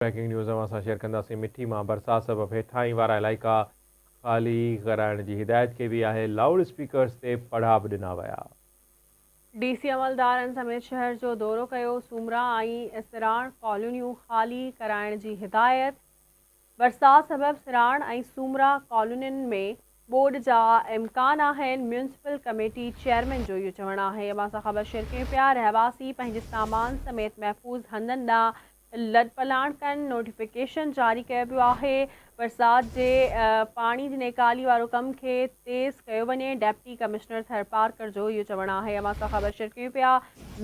Breaking news اوهان سان share ڪنداسين مٺي مان برسات سبب هيٺاهين وارا علائقا خالي ڪرائڻ جي هدايت ڪئي وئي آهي، لائوڊ اسپيڪرز تي پڙها به ڏنا ويا. ڊي سي عملدارن سميت شهر جو دورو ڪيو، سومرا ۽ سراڻ ڪالونيون خالي ڪرائڻ جي هدايت، برسات سبب سراڻ ۽ سومرا ڪالونين ۾ ٻوڏ جا امڪان آهن، ميونسپل ڪميٽي چيئرمين جو اهو چوڻ آهي. اوهان سان خبر شيئر ڪيون پيا، رهواسي پنهنجي سامان سميت محفوظ هنڌن ڏانهن لڏپلاڻ ڪن، نوٽيفڪيشن جاري ڪيو ويو آهي، برسات جي پاڻي جي نيڪالي وارو ڪم کي تيز ڪيو وڃي، ڊپٽي ڪمشنر ٿرپارڪر جو اهو چوڻ آهي. اوهان سان خبر شيئر ڪيون پيا،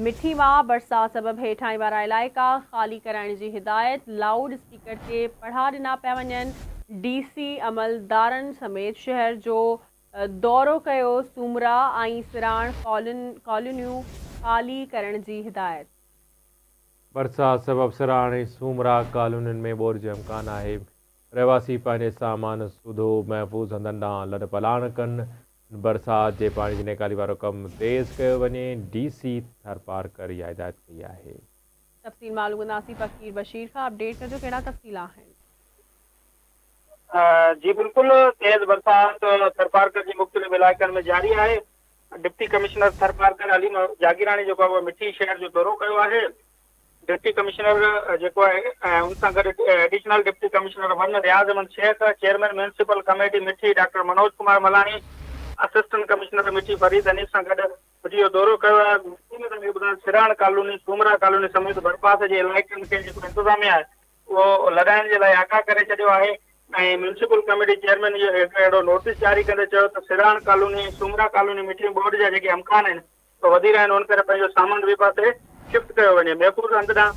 مٺي مان برسات سبب هيٺاهين وارا علائقا خالي ڪرائڻ جي هدايت، لائوڊ اسپيڪر تي پڙها ڏنا پيا وڃن، ڊي سي عملدارن سميت شهر جو دورو ڪيو، سومرا ۽ سراڻ ڪالونيون خالي ڪرڻ جي هدايت. برسات سبب سراڻ ۽ سومرا ڪالونين ۾ ٻوڏ جو امڪان آهي، رهواسي پنهنجي سامان سوڌو محفوظ هنڌن ڏانهن لڏپلاڻ ڪن، برسات جي پاڻي جي نيڪالي وارو ڪم تيز ڪيو وڃي، ڊي سي ٿرپارڪر اها هدايت ڪئي آهي. تفصيل معلوم ڪنداسين فقير بشير کان اپڊيٽ ڪجو ڪهڙا تفصيل آهن. جي بلڪل تيز برسات ٿرپارڪر جي مختلف علائقن ۾ جاري آهي ڊپٽي ڪمشنر ٿرپارڪر عليم جاگيراڻي جيڪو آهي اهو مٺي شهر جو دورو ڪيو آهي ڊپٽي ڪمشنر جيڪو آهي ۽ ان سان گڏ additional deputy commissioner one Riaz Ahmed Shaikh, chairman municipal committee Mithi doctor Manoj Kumar Malani, assistant commissioner Mithi Farid Hanif سان گڏ مٺي جو دورو ڪيو آهي. مٺي ۾ توهان کي ٻڌايان سراڻ ڪالوني، سومرا ڪالوني سميت ڀرپاس جي علائقن کي جيڪو انتظاميا آهي اهو لڏائڻ جي لاء آگاهه ڪري ڇڏيو آهي ۽ ميونسپل ڪميٽي چيئرمين اهو هڪ اهڙو نوٽيس جاري ڪندي چيو ته سراڻ ڪالوني ۽ سومرا ڪالوني مٺي ۾ ٻوڏ جا جيڪي امڪان آهن وڌي رهيا آهن ان ڪري پنهنجو سامان ٻئي پاسي شفٽ ڪيو وڃي محفوظ هنڌ ڏانهن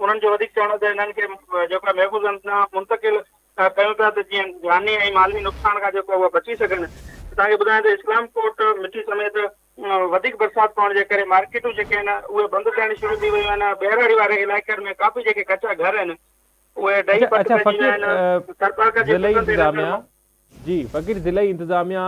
انهن جو وڌيڪ چوڻ هو ته انهن کي جيڪو آهي محفوظ هنڌ ڏانهن منتقل ڪيون پيا ته جيئن جاني ۽ مالي نقصان کان جيڪو اهو بچي سگهن توهان کي ٻڌايان ته اسلام ڪوٽ مٺي سميت وڌيڪ برسات پوڻ جي ڪري مارڪيٽون جيڪي آهن اهي بند ٿيڻ شروع ٿي ويون آهن ٻهراڙي واري علائقن ۾ ڪافي جيڪي ڪچا گهر آهن اهي ڊهي پٽ اڇا پئجي ويا فقير آهن ٿرپارڪر جي ضلعي پٽن تي رهندڙ انتظاميا جي فقير ضلعي انتظاميا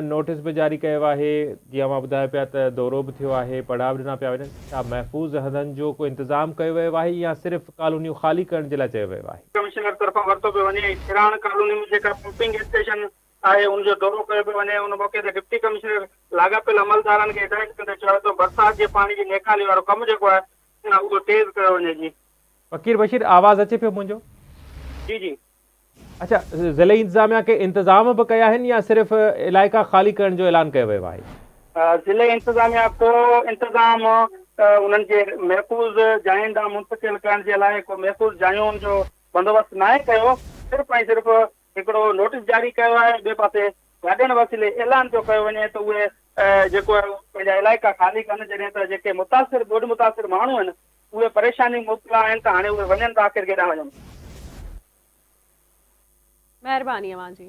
نوٽيس به جاري ڪيو آهي جيئن اوهان ٻڌايو پيا ته دورو به ٿيو آهي پڙاء به ڏنا پيا وڃن ڇا محفوظ هنڌن جو ڪو انتظام ڪيو ويو آهي يا صرف ڪالونيون خالي ڪرڻ جي لاء چيو ويو آهي. ڪمشنر طرفان ورتو پيو وڃي ۽ سراڻ ڪالوني ۾ جيڪا پمپنگ اسٽيشن آهي ان جو دورو ڪيو پيو وڃي ان موقعي تي ڊپٽي ڪمشنر لاڳاپيل عملدارن کي هدايت ڪندي چيو ته برسات جي پاڻي جي نيڪالي وارو ڪم جيڪو آهي اهو تيز ڪيو وڃي جي. فقير بشير آواز اچي پيو منهنجو. جي جي. اڇا ضلعي انتظاميا ڪي انتظام به ڪيا آهن يا صرف علائقا خالي ڪرڻ جو اعلان ڪيو ويو آهي؟ ضلعي انتظاميا ڪو انتظام انهن کي محفوظ جاين ڏانهن منتقل ڪرڻ جي لاء ڪو محفوظ جاين جو بندوبست ناهي ڪيو صرف ۽ صرف هڪڙو نوٽيس جاري ڪيو آهي ٻئي پاسي گاڏين وسيلي اعلان پيو ڪيو وڃي ته اهي جيڪو آهي پنهنجا علائقا خالي ڪن جڏهن ته جيڪي متاثر ٻوڏ متاثر ماڻهو آهن اهي پريشاني مبتلا آهن ته هاڻي اهي وڃن ته آخر ڪيڏانهن وڃن. مهرباني اوهان جي.